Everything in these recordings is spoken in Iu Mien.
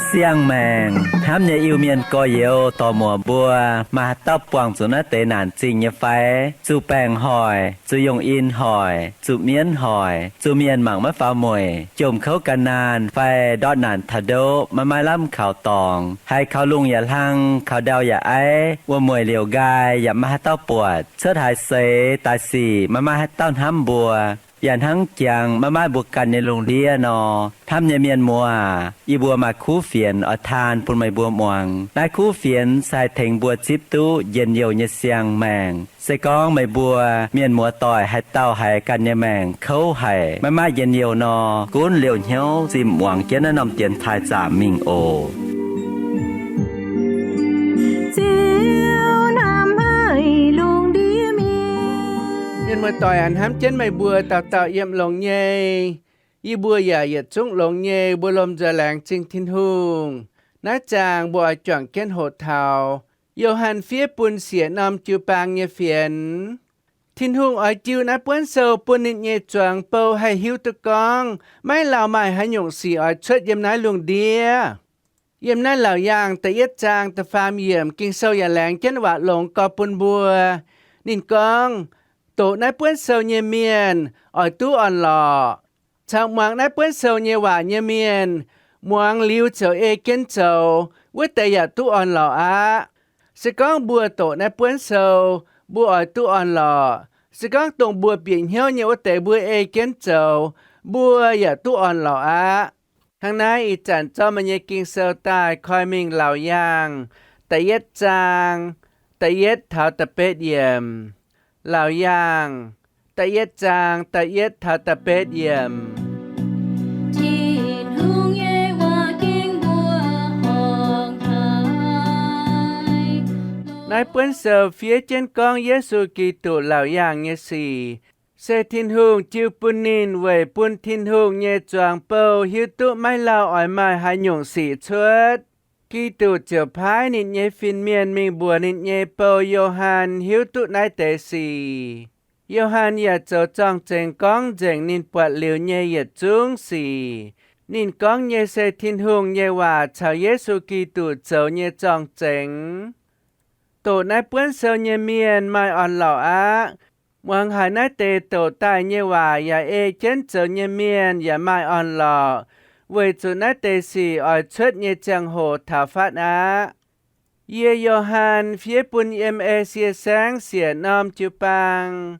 Siang-maengc hnamv nyei Iu-Mienh gorx-youz dorc-muoc mbuo, maaih haaix dauh buangh zuqc naaiv deix naanc zingh nyei fai? Zuqc baengc hoic, zuqc yungh in hoic, zuqc mienv hoic, zuqc mienh mangc maiv faaux mueic, jomc kouv gan naanh fai ndortv naanc taux ndoqv, maiv maaih lamh kaux dorngx, haiz kaux lungh yaac hlang, kaux ndau yaac aiv, wuom-mueic liouc nqaai yaac maiv maaih haaix dauh buatc, cuotv haaix seix daaih sic maiv maaih haaix dauh hnamv mbuo, yaac hnangv jangx maiv maaih mbuo ganh nyei lungh ndiev nor, hnamv nyei mienh muoz, yie mbuo maaih kuv fienx oix taan bun meih mbuo muangx. Naaiv kuv fienx se haih tengx mbuo zipv duqv njien-youh nyei siang-maengc. Se gorngv meih mbuo mienh muoz-doic haaix dauh haiz ganh nyei maengc kouv haic, maiv maaih njien-youh nor, gunv liouh hnyouv zinh muangx jienv naaiv norm dienx taaih zaamc mingh oc. Ziouv hnamv haic lungh ndiev mienh. Mienh muoz-doic aac, hnamv jienv meih mbuo dauh dauh yiem longx nyei. Yie mbuo yaac yietc zungv longx nyei, mbuo lomh nzoih laengz zingh Tin-Hungh. Naaiv zaangh mbuo oix juangc jienv hoqc taux Yo^han fiev bun siec norm jiu-baang nyei fienx. Tin-Hungh oix jiu naaiv buonv sou bun ninh nyei zuangx bou haih hiuv duqv gorngv maiv lauh maaih haaix nyungc sic oix cuotv yiem naaiv lungh ndiev. Yiem naaiv Laauc Yaangh da'yietv zaang da'faam yiemc, Ging-Sou yaac laengz jienv waac longx gorx bun mbuo. Ninh gorngv, doqc naaiv buonv sou nyei mienh oix duqv orn-lorqc. Caux muangx naaiv buonv sou nyei waac nyei mienh, muangx liuz ziouc ei jienv zoux, wuov deix yaac duqv orn-lorqc aqv. Se gorngv mbuo doqc naaiv buonv sou, mbuo oix duqv orn-lorqc. Se gorngv dongh mbuo bieqc hnyouv nyei wuov deix mbuo ei jienv zoux, mbuo yaac duqv orn-lorqc aqv. Hnangv naaiv ih zanc zorqv meih nyei Ging-Sou daaih koi mingh Laauc Yaangh da'yietv zaang da'yietv taux da'betv yiemc. Laauc Yaangh da'yietv zaang da'yietv taux da'betv yiemc. Tin-Hungh nyei waac gengh mbuo horngc haic. Naaiv buonv sou fiev jienv gorngv Yesu Giduc Laauc Yaangh nyei sic, se Tin-Hungh jiu bun ninh weic bun Tin-Hungh nyei zuangx bou hiuv duqv maiv lauh oix maaih haaix nyungc sic cuotv. Giduc ziouc paaiv ninh nyei fin-mienh mingh mbuox ninh nyei bou Yo^han hiuv duqv naaiv deix sic. Yo^han yaac zoux zorng-zengx gorngv nzengc ninh buatc liuz nyei yietc zungv sic. Ninh gorngv nyei se Tin-Hungh nyei waac caux Yesu Giduc zoux nyei zorng-zengx. Doqc naaiv buonv sou nyei mienh maaih orn-lorqc aqv. Muangx haiz naaiv deix doqc daaih nyei waac yaac ei jienv zoux nyei mienh yaac maaih orn-lorqc, weic zuqc naaiv deix sic oix cuotv nyei ziangh hoc taux fatv aqv. Yie, Yo^han, fiev bun yiem Esie Saengv siec norm jiu-baang.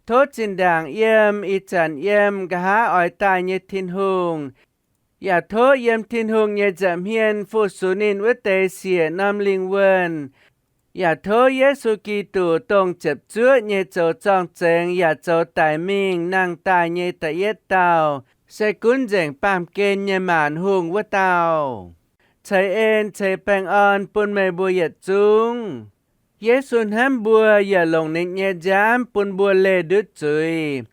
Tov zinh ndaangc yiem, ih zanc yiem, nqa'haav oix daaih nyei Tin-Hungh, yaac tov yiem Tin-Hungh nyei nza'hmien fu-sux ninh wuov deix siec norm lingh wuonh, yaac tov Yesu Giduc, dongh ziepc zuoqv nyei zoux zorng-zengx yaac zoux daic mingh nangh daaih nyei da'yietv dauh, se gunv nzengc baamh gen nyei maanc hungh wuov dauh, ceix en ceix baengh orn bun meih mbuo yietc zungv. Yesu hnamv mbuo yaac longc ninh nyei nziaamv bun mbuo leih ndutv zuiz,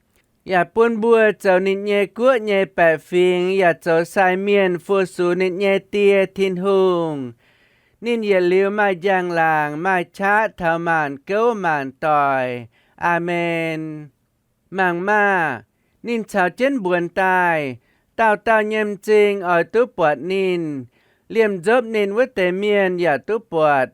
yaac bun mbuo zoux ninh nyei guoqv nyei baeqc fingx yaac zoux sai mienh fu-sux ninh nyei Die, Tin-Hungh. Ninh yietc liuz maaih njang-laangc, maaih qaqv taux maanc gouv maanc doic. Aamen. Mangc maah! Ninh caux jienv mbuonx daaih. Dauh dauh nyei m'zing oix duqv buatc ninh. Liemh nzopv ninh wuov deix mienh yaac duqv buatc.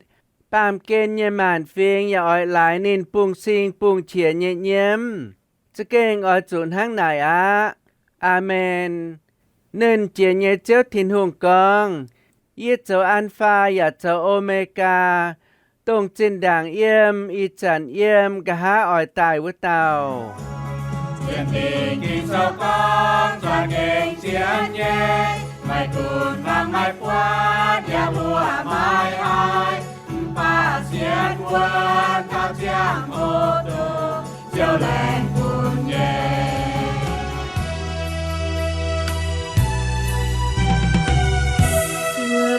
Baamh gen nyei maanc fingx yaac oix laaix ninh bungx-sing bungx-qiex nyei nyiemv. Za'gengh oix zuqc hnangv naaic aqv. Aamen. Nernh Jiex nyei Ziouv Tin-Hungh gorngv, Yie zoux An^faa yaac zoux O^me^gaa, dongh zinh ndaangc yiem, ih zanc yiem, nqa'haav oix daaih wuov dauh. Sienx Fingx Ging-Sou gorngv, za'gengh sienx nyei, maiv gunv fangx maiv buatc, yaac mbuoqc maiv haiz, mv baac sienx wuov dauh ziangh hoc dongh Ziouv laengz bun nyei.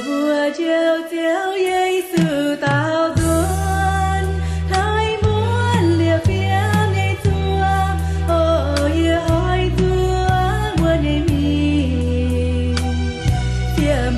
Mbuo Njoux Ziouv Yesu daaux nzuonx, hnoi muonc liepc fiem nyei zuoqv, o, yie oix nzuonx wuov nyei mingh. Fiem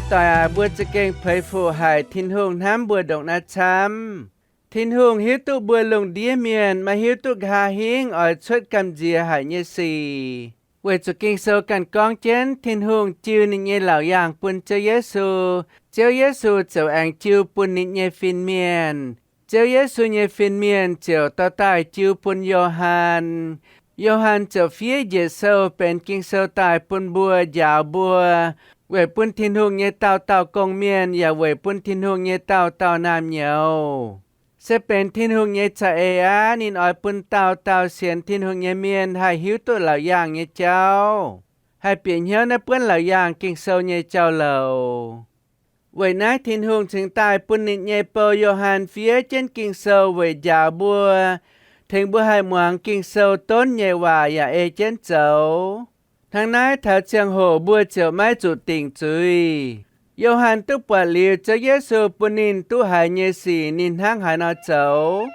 doic aac, mbuo za'gengh peix fuqv haic Tin-Hungh hnamv mbuo ndongc naaiv camv. Tin-Hungh hiuv duqv mbuo lungh ndiev mienh maiv hiuv duqv nqa'haav hingv oix cuotv gamh nziex haic nyei sic. Weic zuqc Ging-Sou ganh gorngv jienv Tin-Hungh jiu ninh nyei laauc yaangh bun Ziouv Yesu, Ziouv Yesu ziouc aengx jiu bun ninh nyei fin-mienh. Ziouv Yesu nyei fin-mienh ziouc dorh daaih jiu bun Yo^han. Yo^han ziouc fiev Njiec Sou benx Ging-Sou daaih bun mbuo njaaux mbuo, weic bun Tin-Hungh nyei dauh dauh gong-mienh yaac weic bun Tin-Hungh nyei dauh dauh naamh nyouz. Se benx Tin-Hungh nyei za'eix aqv. Ninh oix bun dauh dauh sienx Tin-Hungh nyei mienh haih hiuv duqv laauc yaangh nyei jauv, haih bieqc hnyouv naaiv buonv laauc yaangh Ging-Sou nyei jauv-louc. Weic naaiv Tin-Hungh cingx daaih bun ninh nyei bou Yo^han fiev jienv Ging-Sou weic njaaux mbuo, tengx mbuo haih muangx Ging-Sou donv nyei waac yaac ei jienv zoux. Hnangv naaiv taux ziangh hoc mbuo ziouc maiv zuqc dingc zuiz. Yo^han duqv buatc liuz Ziouv Yesu bun ninh duqv haiz nyei sic ninh hnangv haaix nor zoux.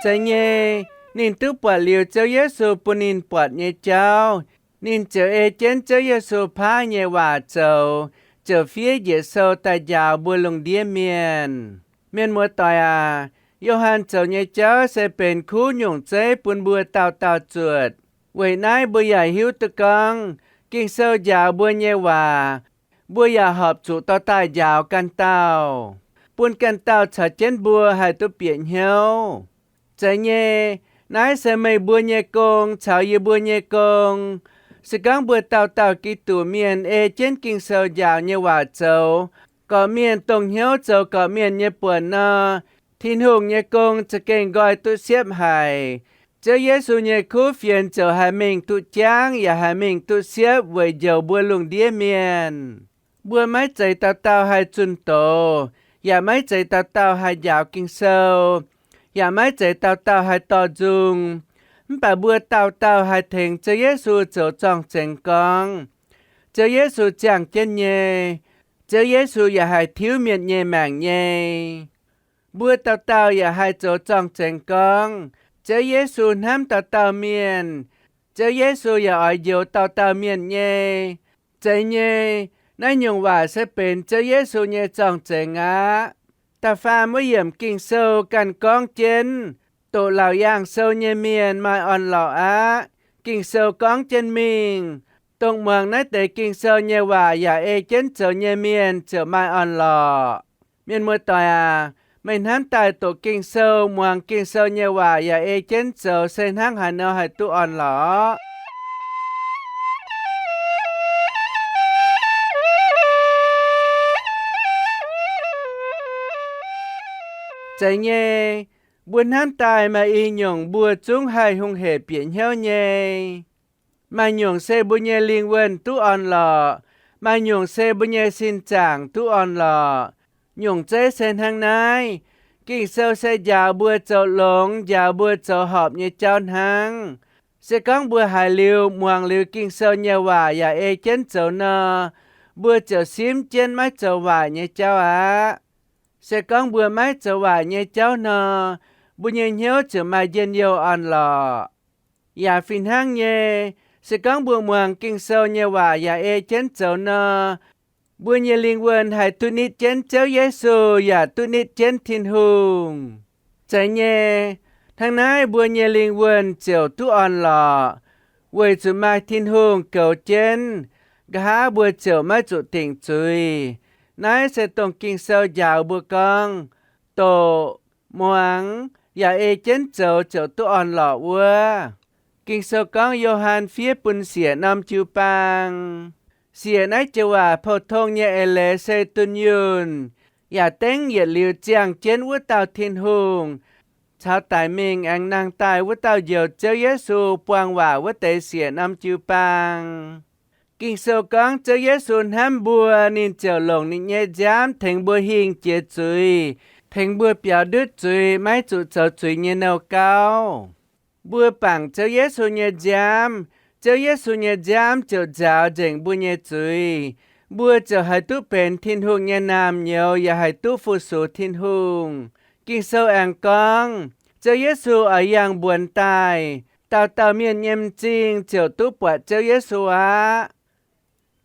Zeiz nyei, ninh duqv buatc liuz Ziouv Yesu bun ninh buatc nyei jauv, ninh ziouc ei jienv Ziouv Yesu paaiv nyei waac zoux, ziouc fiev Njiec Sou daaih njaaux mbuo lungh ndiev mienh. Mienh muoz-doic aac, Yo^han zoux nyei jauv se benx kuv nyungc zeiv bun mbuo dauh dauh zuotc. Weic naaiv mbuo yaac hiuv duqv gorngv, Ging-Sou njaaux mbuo nyei waac, mbuo yaac horpc zuqc dorh daaih njaaux ganh dauh, bun ganh dauh caux jienv mbuo haih duqv bieqc hnyouv. Zeiz nyei, naaiv se meih mbuo nyei gong caux yie mbuo nyei gong. Se gorngv mbuo dauh dauh Giduc Mienh ei jienv Ging-Sou njaaux nyei waac zoux, gorqv-mienh dongh hnyouv zoux gorqv-mienh nyei buonc nor, Tin-Hungh nyei gong za'gengh nqoi duqv siepv haic. Ziouv Yesu nyei kuv fienx ziouc haih mingh duqv jangv yaac haih mingh duqv siepv weic njoux mbuo lungh ndiev mienh. Mbuo maiv zeiz dauh dauh haih zunh doz, yaac maiv zeiz dauh dauh haih njaaux Ging-Sou, yaac maiv zeiz dauh dauh haih dorh nzung. Mv baac mbuo dauh dauh haih tengx Ziouv Yesu zoux zorng-zengx gorngv, Ziouv Yesu ziangh jienv nyei. Ziouv Yesu yaac haih tiuv mienh nyei maengc nyei. Mbuo dauh dauh yaac haih zoux zorng-zengx gorngv, Ziouv Yesu hnamv dauh dauh mienh. Ziouv Yesu yaac oix njoux dauh dauh mienh nyei. Zeiz nyei, naaiv nyungc waac se benx Ziouv Yesu nyei zorng-zengx aqv. Da'faam wuov yiemc Ging-Sou ganh gorngv jienv, doqc laauc yaangh sou nyei mienh maaih orn-lorqc aqv. Ging-Sou gorngv jienv mingh, dongh muangx naaiv deix Ging-Sou nyei waac yaac ei jienv zoux nyei mienh ziouc maaih orn-lorqc. Mienh muoz-doic aac, meih hnamv daaih doqc Ging-Sou, muangx Ging-Sou nyei waac yaac ei jienv zoux se hnangv haaix nor haih duqv orn-lorqc? Zeiz nyei, mbuo hnamv daaih maaih i nyungc mbuo zungv haih hungh hec bieqc hnyouv nyei. Maaih nyungc se mbuo nyei lingh wuonh duqv orn-lorqc, maaih nyungc se mbuo nyei sin zaangc duqv orn-lorqc. Nyungc zeiv se hnangv naaiv. Ging-Sou se njaaux mbuo zoux longx, njaaux mbuo zoux horpc nyei jauv hnangv. Se gorngv mbuo haiz liuz muangx liuz Ging-Sou nyei waac yaac ei jienv zoux nor, mbuo ziouc simv jienv maiv zoux waaic nyei jauv aqv. Se gorngv mbuo maiv zoux waaic nyei jauv nor, mbuo nyei hnyouv ziouc maaih njien-youh orn-lorqc. Yaac fih hnangv nyei, se gorngv mbuo muangx Ging-Sou nyei waac yaac ei jienv zoux nor, mbuo nyei lingh wuonh haih duqv nitv jienv Ziouv Yesu yaac duqv nitv jienv Tin-Hungh. Zeiz nyei, hnangv naaiv mbuo nyei lingh wuonh ziouc duqv orn-lorqc, weic zuqc maaih Tin-Hungh goux jienv, nqa'haav mbuo ziouc maiv zuqc dingc zuiz. Naaiv se dongh Ging-Sou njaaux mbuo gorngv, doqc, muangx, yaac ei jienv zoux ziouc duqv orn-lorqc wuov. Ging-Sou gorngv Yo^han fiev bun siec norm jiu-baang. Siec naaiv joux waac pou-tong nyei eix leiz se dunh yunh, yaac dengv yietc liuz ziangh jienv wuov dauh Tin-Hungh caux daic mingh aengx nangh daaih wuov dauh Njoux Ziouv Yesu buang waac wuov deix siec norm jiu-baang. Ging-Sou gorngv Ziouv Yesu hnamv mbuo, ninh ziouc longc ninh nyei nziaamv tengx mbuo hingh jiex zuiz, tengx mbuo biaux ndutv zuiz, maiv zuqc zoux zuiz nyei nouh gauv. Mbuo bangc Ziouv Yesu nyei nziaamv, Ziouv Yesu nyei nziaamv ziouc nzaaux nzengc mbuo nyei zuiz. Mbuo ziouc haih duqv benx Tin-Hungh nyei naamh nyouz yaac haih duqv fu-sux Tin-Hungh. Ging-Sou aengx gorngv, Ziouv Yesu oix yangh mbuonx daaih, dauh dauh mienh nyei m'zing ziouc duqv buatc Ziouv Yesu aqv.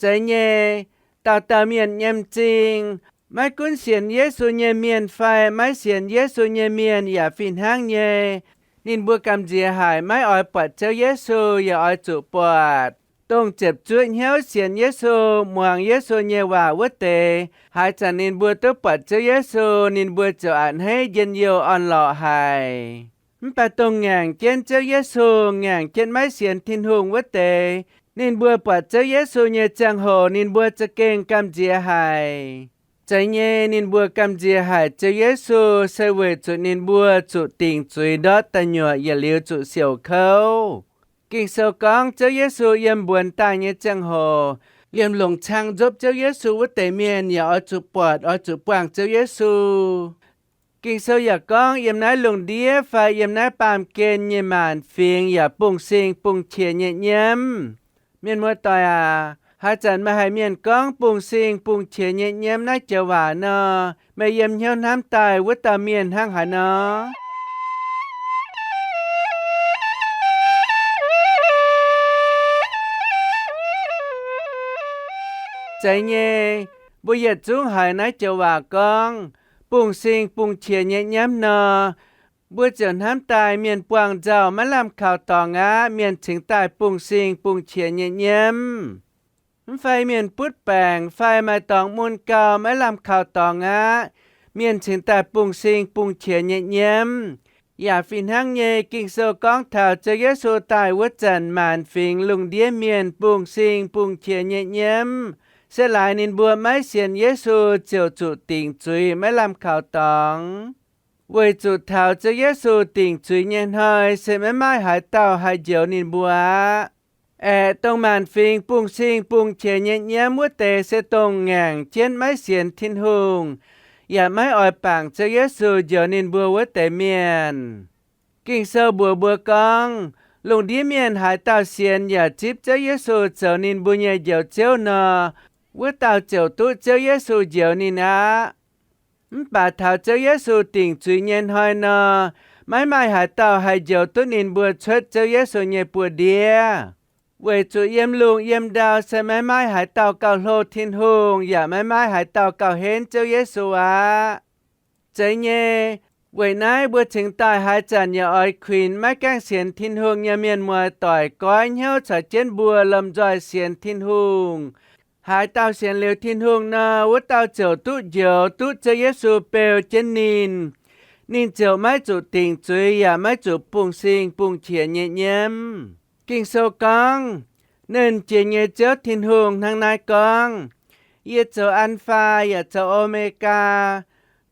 Zeiz nyei, dauh dauh mienh nyei m'zing, maiv gunv sienx Yesu nyei mienh fai maiv sienx Yesu nyei mienh yaac fih hnangv nyei, ninh mbuo gamh nziex haic maiv oix buatc Ziouv Yesu yaac oix zuqc buatc. Dongh ziepc zuoqv hnyouv sienx Yesu, muangx Yesu nyei waac wuov deix, haaix zanc ninh mbuo duqv buatc Ziouv Yesu, ninh mbuo ziouc a'hneiv njien-youh orn-lorqc haic. Mv baac dongh ngaengc jienv Ziouv Yesu, ngaengc jienv maiv sienx Tin-Hungh wuov deix, ninh mbuo buatc Ziouv Yesu nyei ziangh hoc ninh mbuo za'gengh gamh nziex haic. Zeiz nyei, ninh mbuo gamh nziex haic Ziouv Yesu se weic zuqc ninh mbuo zuqc dingc zuiz ndortv da'nyuoqc yietc liuz zuqc siouc kouv. Ging-Sou gorngv Ziouv Yesu yiem mbuonx daaih nyei ziangh hoc, liemh longc cang nzopv Ziouv Yesu wuov deix mienh yaac oix zuqc buatc, oix zuqc buangh Ziouv Yesu. Ging-Sou yaac gorngv yiem naaiv lungh ndiev fai yiem naaiv baamh gen nyei maanc fingx yaac bungx-sing bungx-qiex nyei nyiemv. Mienh muoz-doic aac, haaix zanc meih haiz mienh gorngv bungx-sing bungx-qiex nyei nyiemv naaiv joux waac nor, meih yiem hnyouv hnamv daaih wuov dauh mienh hnangv haaix nor? Zeiz nyei, mbuo yietc zungv haiz naaiv joux waac gorngv, bungx-sing bungx-qiex nyei nyiemv nor, mbuo ziouc hnamv daaih mienh buangh nzauh maiv lamh kaux dorngx aqv, mienh cingx daaih bungx-sing bungx-qiex nyei nyiemv. Mv fai mienh butv baengc fai maaih dorngx mun gau maiv lamh kaux dorngx aqv, mienh cingx daaih bungx-sing bungx-qiex nyei nyiemv. Yaac fih hnangv nyei, Ging-Sou gorngv taux Ziouv Yesu daaih wuov zanc maanc fingx lungh ndiev mienh bungx-sing bungx-qiex nyei nyiemv, se laaix ninh mbuo maiv sienx Yesu ziouc zuqc dingc zuiz maiv lamh kaux dorngx. Weic zuqc taux Ziouv Yesu dingc zuiz nyei hnoi se maiv maaih haaix dauh haih njoux ninh mbuo aqv. Aeqv, dongh maanc fingx bungx-sing bungx-qiex nyei nyiemv wuov deix se dongh ngaengc jienv maiv sienx Tin-Hungh, yaac maiv oix bangc Ziouv Yesu njoux ninh mbuo wuov deix mienh. Ging-Sou mbuox mbuo gorngv, lungh ndiev mienh haaix dauh sienx yaac zipv Ziouv Yesu zoux ninh mbuo nyei Njoux Ziouv nor, wuov dauh ziouc duqv Ziouv Yesu njoux ninh aqv. Mv baac taux Ziouv Yesu dingc zuiz nyei hnoi nor, maiv maaih haaix dauh haih njoux duqv ninh mbuo cuotv Ziouv Yesu nyei buoz-ndiev. Weic zuqc yiem lungh yiem ndau se maiv maaih haaix dauh gauh hlo Tin-Hungh, yaac maiv maaih haaix dauh gauh henv Ziouv Yesu aqv. Zeiz nyei, weic naaiv mbuo cingx daaih haaix zanc yaac oix kuinx maiv gaengh sienx Tin-Hungh nyei mienh muoz-doic goiv hnyouv caux jienv mbuo lomh nzoih sienx Tin-Hungh. Haaix dauh sienx liuz Tin-Hungh nor, wuov dauh ziouc duqv njoux, duqv Ziouv Yesu beu jienv ninh. Ninh ziouc maiv zuqc dingc zuiz yaac maiv zuqc bungx-sing bungx-qiex nyei nyiemv. Ging-Sou gorngv, Nernh Jiex nyei Ziouv Tin-Hungh hnangv naaiv gorngv, Yie zoux An^faa yaac zoux O^me^gaa,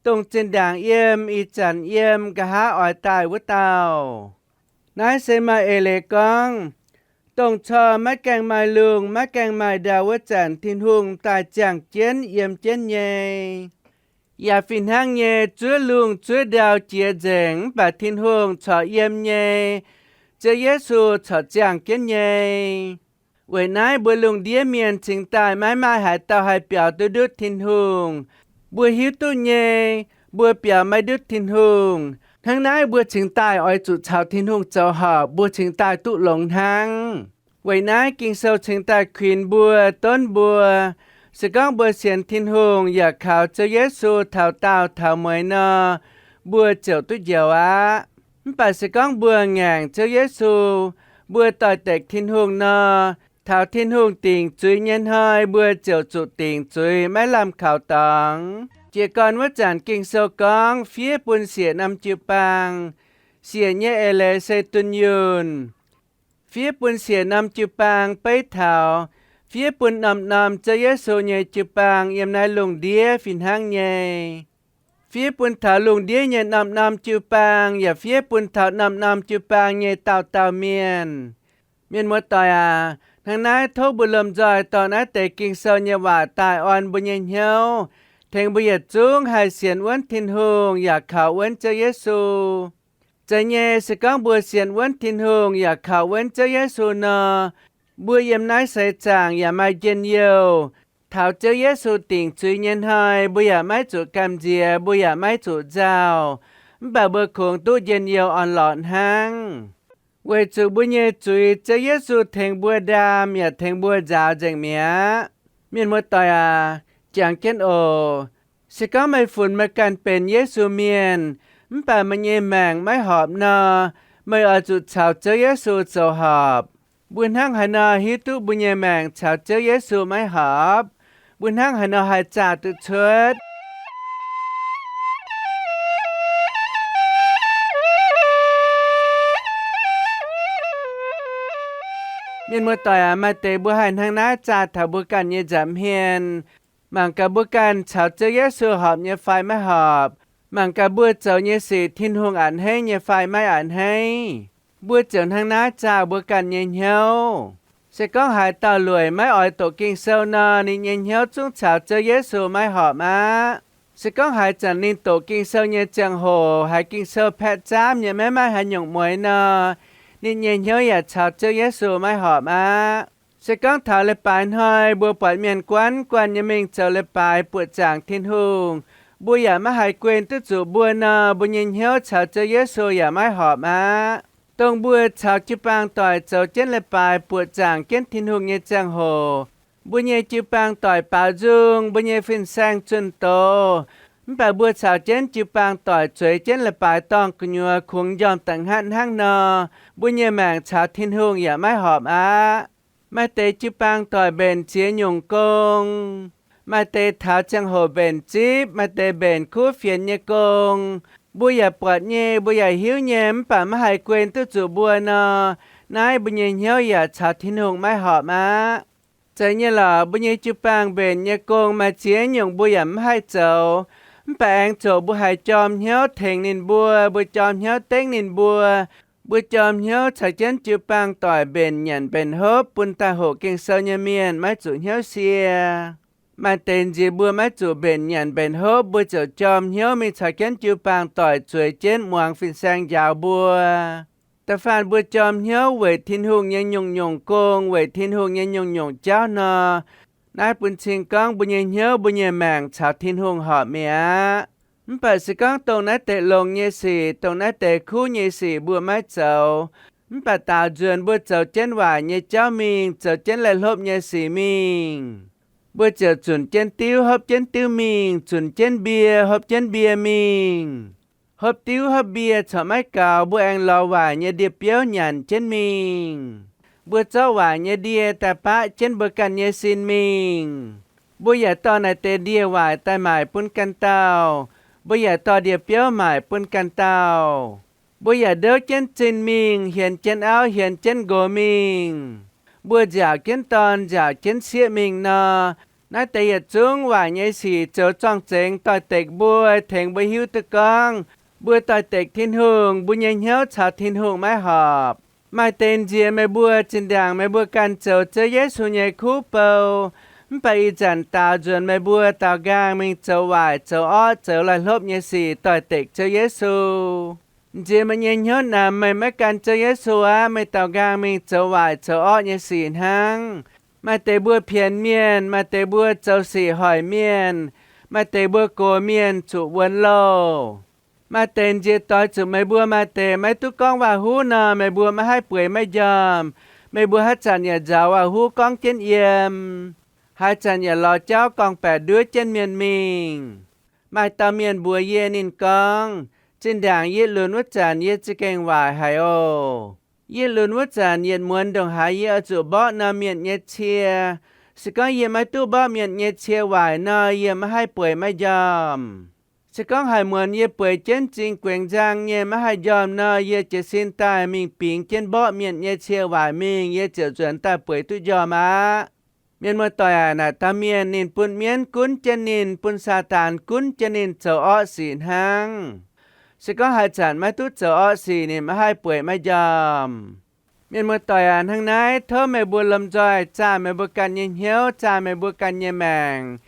dongh zinh ndaangc yiem, ih zanc yiem, nqa'haav oix daaih wuov dauh. Naaiv se maaih eix leiz gorngv, dongh corc maiv gaengh maaih lungh maiv gaengh maaih ndau wuov zanc Tin-Hungh daaih ziangh jienv yiem jienv nyei. Yaac fih hnangv nyei, zuov lungh zuov ndau jiex nzengc mv baac Tin-Hungh corc yiem nyei, Ziouv Yesu corc ziangh jienv nyei. Weic naaiv mbuo lungh ndiev mienh cingx daaih maiv maaih haaix dauh haih biaux duqv ndutv Tin-Hungh. Mbuo hiuv duqv nyei, mbuo biaux maiv ndutv Tin-Hungh. Hnangv naaiv mbuo cingx daaih oix zuqc caux Tin-Hungh zoux horpc, mbuo cingx daaih duqv longx hnangv. Weic naaiv Ging-Sou cingx daaih kuinx mbuo, donv mbuo, se gorngv mbuo sienx Tin-Hungh yaac kaux Ziouv Yesu taux daauh taux mueiz nor, mbuo ziouc duqv njoux aqv. Mv baac se gorngv mbuo ngaengc Ziouv Yesu, mbuo doix-dekc Tin-Hungh nor, taux Tin-Hungh dingc zuiz nyei hnoi mbuo ziouc zuqc dingc zuiz maiv lamh kaux dorngx. Jiez gorn wuov zanc Ging-Sou gorngv fiev bun siec norm jiu-baang. Siec nyei eix leiz se dunh yunh. Fiev bun siec norm jiu-baang beiv taux fiev bun norm-norm Ziouv Yesu nyei jiu-baang yiem naaiv lungh ndiev fih hnangv nyei. Fiev bun taux lungh ndiev nyei norm-norm jiu-baang yaac fiev bun taux norm-norm jiu-baang nyei dauh dauh mienh. Mienh muoz-doic aac, hnangv naaiv tov mbuo lomh nzoih dorh naaiv deix Ging-Sou nyei waac daaih orn mbuo nyei hnyouv, tengx mbuo yietc zungv haih sienx wuonv Tin-Hungh yaac kaux wuonv Ziouv Yesu. Zeiz nyei, se gorngv mbuo sienx wuonv Tin-Hungh yaac kaux wuonv Ziouv Yesu nor, mbuo yiem naaiv seix zaangc yaac maaih njien-youh. Taux Ziouv Yesu dingc zuiz nyei hnoi, mbuo yaac maiv zuqc gamh nziex, mbuo yaac maiv zuqc nzauh. mv baac mbuo kungx duqv njien-youh orn-lorqc hnangv. Weic zuqc mbuo nyei zuiz Ziouv Yesu tengx mbuo ndaam yaac tengx mbuo nzaaux nzengc mi'aqv. Mienh muoz-doic aac, jangx jienv oc. Se gorngv meih funx meih ganh benx Yesu mienh, mv baac meih nyei maengc maiv horpc nor, meih oix zuqc caux Ziouv Yesu zoux horpc. Mbuo hnangv haaix nor hiuv duqv mbuo nyei maengc caux Ziouv Yesu maiv horpc? Mbuo hnangv haaix nor haih zaah duqv cuotv? Mienh muoz-doic aac, maaih deix mbuo haih hnangv naaiv zaah taux mbuo ganh nyei nza'hmien. Mangc gaax mbuo ganh caux Ziouv Yesu horpc nyei fai maiv horpc. Mangc gaax mbuo zoux nyei sic Tin-Hungh a'hneiv nyei fai maiv a'hneiv. Mbuo ziouc hnangv naaiv zaah mbuo ganh nyei hnyouv. Se gorngv haaix dauh lueic maiv oix doqc Ging-Sou nor, ninh nyei hnyouv zungv caux Ziouv Yesu maiv horpc aqv. Se gorngv haaix zanc ninh doqc Ging-Sou nyei ziangh hoc, haiz Ging-Sou paeqv zaamv nyei maiv maaih haaix nyungc mueix nor, ninh nyei hnyouv yaac caux Ziouv Yesu maiv horpc aqv. Se gorngv taux leiz-baaix hnoi mbuo buatc mienh guanh guanh nyei mingh zoux leiz-baaix buoqc zaangc Tin-Hungh, mbuo yaac maiv haih guen duqv zuqc mbuo nor, mbuo nyei hnyouv caux Ziouv Yesu yaac maiv horpc aqv. Dongh mbuo caux jiu-baang doic zoux jienv leiz-baaix buoqc zaangc jienv Tin-Hungh nyei ziangh hoc, mbuo nyei jiu-baang doic baaux nzung, mbuo nyei fin-saeng zunh doz, mv baac mbuo caux jienv jiu-baang doic zueiz jienv leiz-baaix dorngh gu'nyuoz kungx njormh da'hngatv hnangv nor, mbuo nyei maengc caux Tin-Hungh yaac maiv horpc aqv. Maaih deix jiu-baang doic mbenc ziex nyungc gong. Maaih deix taux ziangh hoc mbenc zipv, maaih deix mbenc kuv fienx nyei gong. Mbuo yaac buatc nyei, mbuo yaac hiuv nyei, mv baac maiv haih guen duqv zuqc mbuo nor, naaiv mbuo nyei hnyouv yaac caux Tin-Hungh maiv horpc aqv. Zeiz nyei lorqc, mbuo nyei jiu-baang mbenc nyei gong maaih ziex nyungc mbuo yaac mv haih zoux, mv baac aengx zoqc mbuo haiz jorm hnyouv tengx ninh mbuo, mbuo jorm hnyouv dengv ninh mbuo, mbuo jorm hnyouv caux jienv jiu-baang doic mbenc nyanc mbenc hopv bun daaih hoqc Ging-Sou nyei mienh maiv zuqc hnyouv sie. Maaih deix nziex mbuo maiv zuqc mbenc nyanc mbenc hopv, mbuo ziouc jorm hnyouv mingh caux jienv jiu-baang doic zueiz jienv muangx fin-saeng njaaux mbuo. Da'faanh mbuo jorm hnyouv weic Tin-Hungh nyei nyungc-nyungc gong, weic Tin-Hungh nyei nyungc-nyungc jauv nor, naaiv bun cing gorngv mbuo nyei hnyouv, mbuo nyei maengc caux Tin-Hungh horpc mi'aqv. Mv baac se gorngv dongh naaiv deix longx nyei sic, dongh naaiv deix kuv nyei sic mbuo maiv zoux, mv baac daaux nzuonx mbuo zoux jienv waaic nyei jauv mingh, zoux jienv laih hlopv nyei sic mingh, mbuo ziouc zunc jienv diuv hopv jienv diuv mingh, zunc jienv mbie hopv jienv mbie mingh. Hopv diuv hopv mbie corc maiv gaux, mbuo aengx lorz waaic nyei ndie-biouv nyanc jienv mingh. Mbuo zorqv waaic nyei ndie daaih baqv jienv mbuo ganh nyei sin mingh. Mbuo yaac dorh naaic deix ndie-waaic daaih maaic bun ganh dauh. Mbuo yaac dorh ndie-biouv maaic bun ganh dauh. Mbuo yaac ndouv jienv zinh mingh, hienx jienv auv, hienx jienv nqox mingh. Mbuo nziaauc jienv dorn, nziaauc jienv sieqv mingh nor, naaiv deix yietc zungv waaic nyei sic zoux zorng-zengx doix-dekc mbuo, tengx mbuo hiuv duqv gorngv mbuo doix-dekc Tin-Hungh, mbuo nyei hnyouv caux Tin-Hungh maiv horpc. Maaih deix nziex meih mbuo zinh ndaangc meih mbuo ganh zoux Ziouv Yesu nyei kuv bou, mv baac ih zanc daaux nzuonx meih mbuo daaux nqaang mingh zoux waaic, zoux orqv, zoux laih hlopv nyei sic doix-dekc Ziouv Yesu. Nziex meih nyei hnyouv namx meih maiv gan Ziouv Yesu aqv, meih daaux nqaang mingh zoux waaic zoux orqv nyei sic hnangv. Maaih deix mbuo pienx mienh, maaih deix mbuo zoux sic hoic mienh, maaih deix mbuo gox mienh zuqc wuonx louh. Maaih deix nziex doix zuqc meih mbuo maaih deix maiv duqv gorngv waac-huv nor, meih mbuo maiv haih bueix maiv njormh. Meih mbuo haaix zanc yaac nzaaux waac-huv gorngv jienv yiem, haaix zanc yaac lorz jauv gorngv-baeqc nduov jienv mienh mingh. Maaih dauh mienh mbuox yie ninh gorngv, zinh ndaangc yie lunx wuov zanc yie za'gengh waaic haic oc. Yie lunx wuov zanc yietc muonz ndongc haaix yie oix zuqc mborqv norm mienh nyei cie. Se gorngv yie maiv duqv mborqv mienh nyei cie waaic nor, yie maiv haih bueix maiv njormh. Se gorngv haaix muonz yie bueix jienv m'zing guengx nzang nyei maiv haih njormh nor, yie jiez sin daaih mingh bingx jienv mborqv mienh nyei cie waaic mingh, yie ziouc nzuonx daaih bueix duqv njormh aqv. Mienh muoz-doic aac, naaic dauh mienh ninh bun mienv gunv jienv ninh, bun Saadaan gunv jienv ninh zoux orqv sic hnangv. Se gorngv haaix zanc maiv duqv zoux orqv sic, ninh maiv haih bueix maiv njormh. Mienh muoz-doic aac, hnangv naaiv tov meih mbuo lomh nzoih zaah meih mbuo ganh nyei hnyouv, zaah meih mbuo ganh nyei maengc.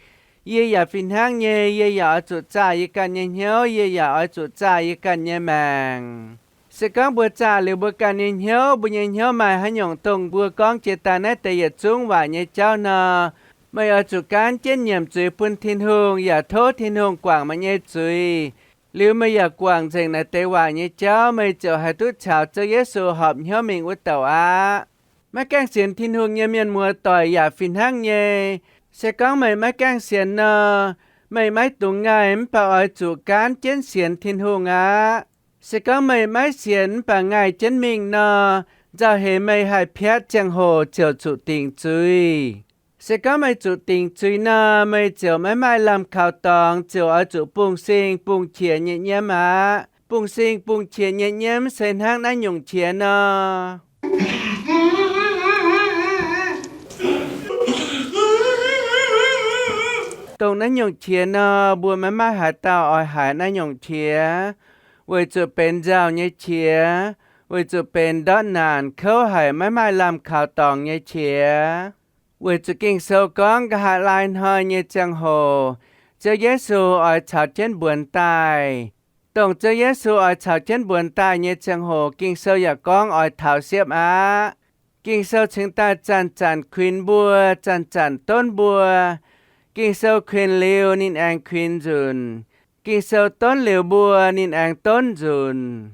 Yie yaac fih hnangv nyei, yie yaac oix zuqc zaah yie ganh nyei hnyouv, yie yaac oix zuqc zaah yie ganh nyei maengc. Se gorngv mbuo zaah liuz mbuo ganh nyei hnyouv, mbuo nyei hnyouv maaih haaix nyungc dongh mbuo gorngv jiex daaih naaiv deix yietc zungv waaic nyei jauv nor, meih oix zuqc gaanv jienv nyiemc zuiz bun Tin-Hungh, yaac tov Tin-Hungh guangc meih nyei zuiz. Liuz meih yaac guangc nzengc naaiv deix waac nyei jauv, meih ziouc haih duqv caux Ziouv Yesu horpc hnyouv mingh wuov douc aqv. Maiv gaengh sienx Tin-Hungh nyei mienh muoz-doic yaac fih hnangv nyei. Se gorngv meih maiv gaengh sienx nor, meih maiv dungx ngaih mv baac oix zuqc gaanv jienv sienx Tin-Hungh aqv. Se gorngv meih maiv sienx mv baac ngaih jienv mingh nor, nzauh heix meih haih piatv ziangh hoc ziouc zuqc dingc zuiz. Se gorngv meih zuqc dingc zuiz nor, meih ziouc maiv maaih lamh kaux dorngx, ziouc oix zuqc bungx-sing bungx-qiex nyei nyiemv aqv. Bungx-sing bungx-qiex nyei nyiemv se hnangv naaiv nyungc qiex nor. Dongh naaiv nyungc qiex nor, mbuo maiv maaih haaix dauh oix haiz naaiv nyungc qiex, weic zuqc benx nzauh nyei qiex, weic zuqc benx ndortv naanc kouv haic maiv maaih lamh kaux dorngx nyei qiex. Weic zuqc Ging-Sou gorngv nqa'haav laai hnoi nyei ziangh hoc, Ziouv Yesu oix caux jienv mbuonx daaih. Dongh Ziouv Yesu oix caux jienv mbuonx daaih nyei ziangh hoc, Ging-Sou yaac gorngv oix taux siepv aqv. Ging-Sou cingx daaih zanc-zanc kuinx mbuo, zanc-zanc donv mbuo. Ging-Sou kuinx liuz ninh aengx kuinx nzunc. Ging-Sou donv liuz mbuo ninh aengx donv nzunc.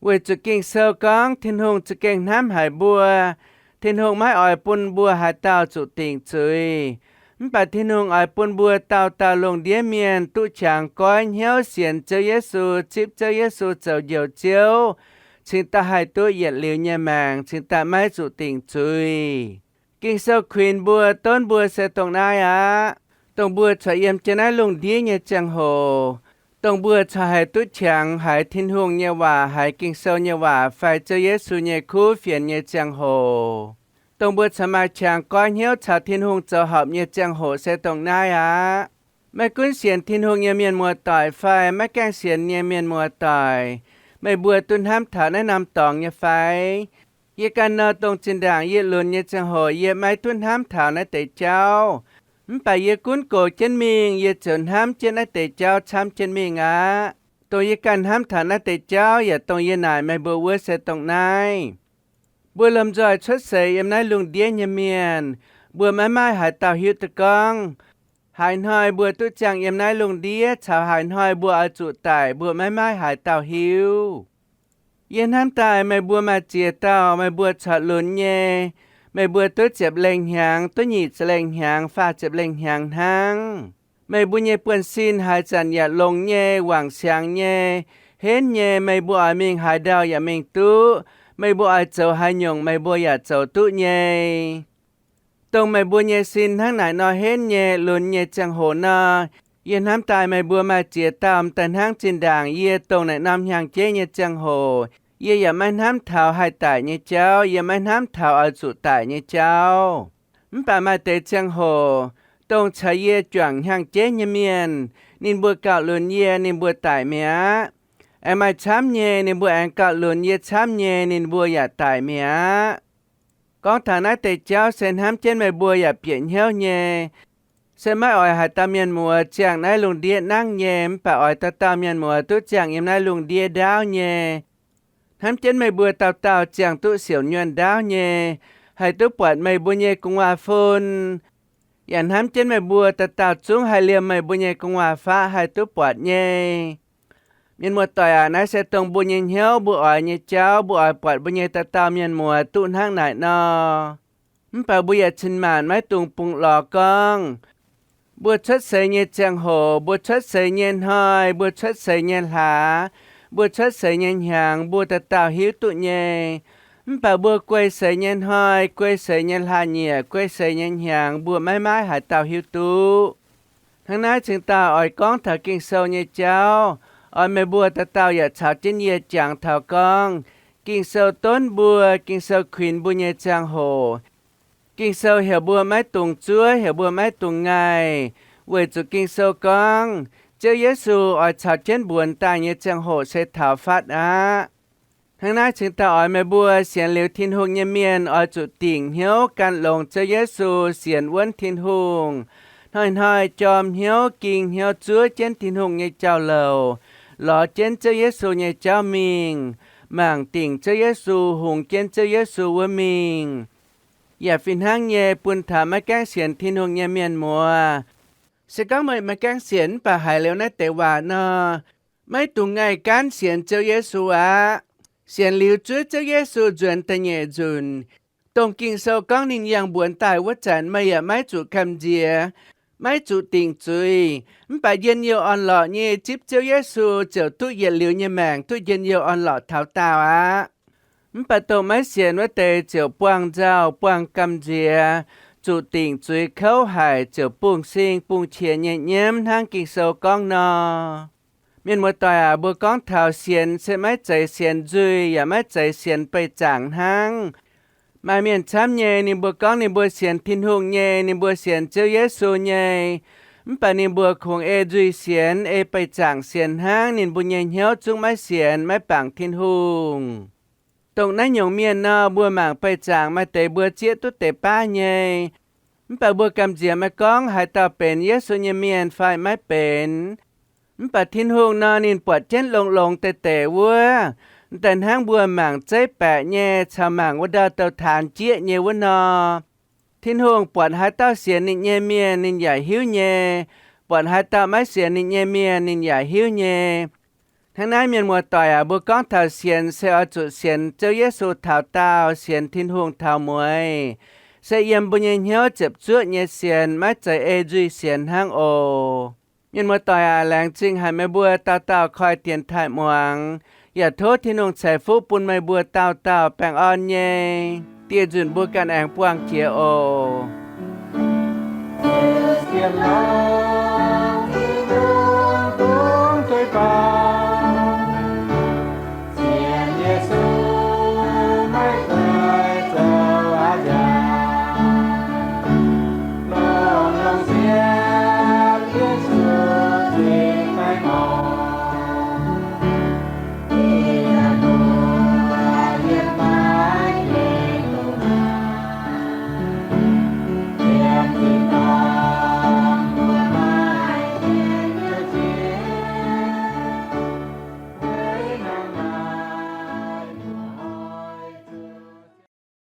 Weic zuqc Ging-Sou gorngv Tin-Hungh za'gengh hnamv haic mbuo. Tin-Hungh maiv oix bun mbuo haaix dauh zuqc dingc zuiz. Mv baac Tin-Hungh oix bun mbuo dauh dauh lungh ndiev mienh duqv qangx goiv hnyouv sienx Ziouv Yesu, zipv Ziouv Yesu zoux Njoux Ziouv, cingx daaih haih duqv yietc liuz nyei maengc, cingx daaih maiv zuqc dingc zuiz. Ging-Sou kuinx mbuo, donv mbuo se dongh naaiv aqv. Dongh mbuo corc yiem jienv naaiv lungh ndiev nyei ziangh hoc, dongh mbuo corc haih duqv qangx haiz Tin-Hungh nyei waac, haiz Ging-Sou nyei waac fai Ziouv Yesu nyei kuv fienx nyei ziangh hoc, dongh mbuo corc maaih qangx goiv hnyouv caux Tin-Hungh zoux horpc nyei ziangh hoc se dongh naaiv aqv. Maiv gunv sienx Tin-Hungh nyei mienh muoz-doic fai maiv gaengh sienx nyei mienh muoz-doic, meih mbuo duqv hnamv taux naaiv norm dorngx nyei fai? Yie ganh nor, dongh zinh ndaangc yie lunx nyei ziangh hoc yie maiv duqv hnamv taux naaiv deix jauv. Mv baac yie gunv gox jienv mingh, yie ziouc hnamv jienv naaiv deix jauv camv jienv mingh aqv. Dongh yie ganh hnamv taux naaiv deix jauv yaac dongh yie naaic meih mbuo wuov se dongh naaiv. Mbuo lomh nzoih cuotv seix yiem naaiv lungh ndiev nyei mienh, mbuo maiv maaih haaix dauh hiuv duqv gorngv haaix hnoi mbuo duqv ziangh yiem naaiv lungh ndiev caux haaix hnoi mbuo oix zuqc daic, mbuo maiv maaih haaix dauh hiuv. Yie hnamv daaih meih mbuo maaih ziex dauh meih mbuo corc lunx nyei. Meih mbuo duqv ziepc lengh hnyangx, duqv nyic ziepc lengh hnyangx, faah ziepc lengh hnyangx hnangv. Meih mbuo nyei buonv-sin haaix zanc yaac longx nyei, wangc siangx nyei, henv nyei. Meih mbuo oix mingh haaix ndau yaac mingh duqv. Meih mbuo oix zoux haaix nyungc meih mbuo yaac zoux duqv nyei. Dongh meih mbuo nyei sin hnangv naaic nor henv nyei, lunx nyei ziangh hoc nor, yie hnamv daaih meih mbuo maaih ziex dauh m'daaih hnangv zinh ndaangc yie dongh naaic norm hnyangx-jeiv nyei ziangh hoc, yie yaac maiv hnamv taux haih daic nyei jauv, yie maiv hnamv taux oix zuqc daic nyei jauv. Mv baac maaih deix ziangh hoc, dongh caux yie juangc hnyangx-jeiv nyei mienh, ninh mbuo gauh lunx yie, ninh mbuo daic mi'aqv. Aengx maaih camv nyei, ninh mbuo aengx gauh lunx yie camv nyei, ninh mbuo yaac daic mi'aqv. Gorngv taux naaiv deix jauv se hnamv jienv meih mbuo yaac bieqc hnyouv nyei. Se maiv oix haaix dauh mienh muoz ziangh naaiv lungh ndiev nangv nyei, mv baac oix dauh dauh mienh muoz duqv ziangh yiem naaiv lungh ndiev ndaauv nyei. Hnamv jienv meih mbuo dauh dauh ziangh duqv siouc nyuonh ndaauv nyei, haih duqv buatc meih mbuo nyei gu'nguaaz-fun. Yaac hnamv jienv meih mbuo dauh dauh zungv haih liemh meih mbuo nyei gu'nguaaz-faqv haih duqv buatc nyei. Mienh muoz-doic aac, naaiv se dongh mbuo nyei hnyouv, mbuo oix nyei jauv, mbuo oix buatc mbuo nyei dauh dauh mienh muoz duqv hnangv naaic nor. Mv baac mbuo yaac cin-maanc maiv dungx bungx lorz gorngv, mbuo cuotv seix nyei ziangh hoc, mbuo cuotv seix nyei hnoi, mbuo cuotv seix nyei hlaax, mbuo cuotv seix nyei hnyangx, mbuo dauh dauh hiuv duqv nyei. Mv baac mbuo guei seix nyei hnoi, guei seix nyei hlaax-nyieqc, guei seix nyei hnyangx, mbuo maiv maaih haaix dauh hiuv duqv. Hnangv naaiv cingx daaih oix gorngv taux Ging-Sou nyei jauv, oix meih mbuo dauh dauh yaac caux jienv yie jangx taux gorngv, Ging-Sou donv mbuo, Ging-Sou kuinx mbuo nyei ziangh hoc. Ging-Sou heuc mbuo maiv dungx zuov, heuc mbuo maiv dungx ngaih, weic zuqc Ging-Sou gorngv Ziouv Yesu oix caux jienv mbuonx daaih nyei ziangh hoc se taux fatv aqv. Hnangv naaiv cingx daaih oix meih mbuo sienx liuz Tin-Hungh nyei mienh oix zuqc dingc hnyouv gan longx Ziouv Yesu, sienx wuonv Tin-Hungh, hnoi-hnoi jorm hnyouv ging hnyouv zuov jienv Tin-Hungh nyei jauv-louc, lorz jienv Ziouv Yesu nyei jauv mingh, mangc dingc Ziouv Yesu, hungx jienv Ziouv Yesu wuov mingh. Yaac fih hnangv nyei bun taux maiv gaengh sienx Tin-Hungh nyei mienh muoz. Se gorngv meih maiv gaengh sienx mv baac haiz liuz naaiv deix waac nor, Maiv dungx ngaih gaanv sienx Ziouv Yesu aqv. Sienx liuz zuov Ziouv Yesu nzuonx da'nyeic nzunc, dongh Ging-Sou gorngv ninh yangh mbuonx daaih wuov zanc, meih yaac maiv zuqc gamh nziex, maiv zuqc dingc zuiz. Mv baac njien-youh orn-lorqc nyei zipv Ziouv Yesu ziouc duqv yietc liuz nyei maengc, duqv njien-youh orn-lorqc taux daauh aqv. Mv baac dongh maiv sienx wuov deix ziouc buangh nzauh, buangh gamh nziex, zuqc dingc zuiz kouv haic, ziouc bungx-sing bungx-qiex nyei nyiemv hnangv Ging-Sou gorngv nor. Mienh muoz-doic aac, mbuo gorngv taux sienx se maiv zeiz sienx nzuih yaac maiv zeiz sienx beih zaangc hnangv. Maaih mienh camv nyei, ninh mbuo gorngv ninh mbuo sienx Tin-Hungh nyei, ninh mbuo sienx Ziouv Yesu nyei, mv baac ninh mbuo kungx ei nzuih sienx, ei beih zaangc sienx hnangv, ninh mbuo nyei hnyouv zungv maiv sienx, maiv bangc Tin-Hungh. Dongh naaiv nyungc mienh nor, mbuo mangc beih zaangc maaih deix mbuo zieqv duqv deix baav nyei, mv baac mbuo gamh nziex maiv gorngv haaix dauh benx Yesu nyei mienh fai maiv benx. Mv baac Tin-Hungh nor, ninh buatc jienv longx-longx deix deix wuov, daaih hnangv mbuo mangc zeiv baeqc nyei caux mangc wuov ndau-douh taanx jieqv nyei wuov nor. Tin-Hungh buatc haaix dauh sienx ninh nyei mienh ninh yaac hiuv nyei, buatc haaix dauh maiv sienx ninh nyei mienh ninh yaac hiuv nyei. Hnangv naaiv, mienh muoz-doic aac, mbuo gorngv taux sienx se oix zuqc sienx Ziouv Yesu taux daauh, sienx Tin-Hungh taux mueiz, se yiem mbuo nyei hnyouv ziepc zuoqv nyei sienx, maiv zeiz ei nzuih sienx hnangv oc. Mienh muoz-doic aac, laengz zingh haic meih mbuo dauh dauh koi dienx taaih muangx, yaac tov Tin-Hungh ceix fuqv bun meih mbuo dauh dauh baengh orn nyei. Dieh nzunc mbuo ganh aengx buangh jiex oc.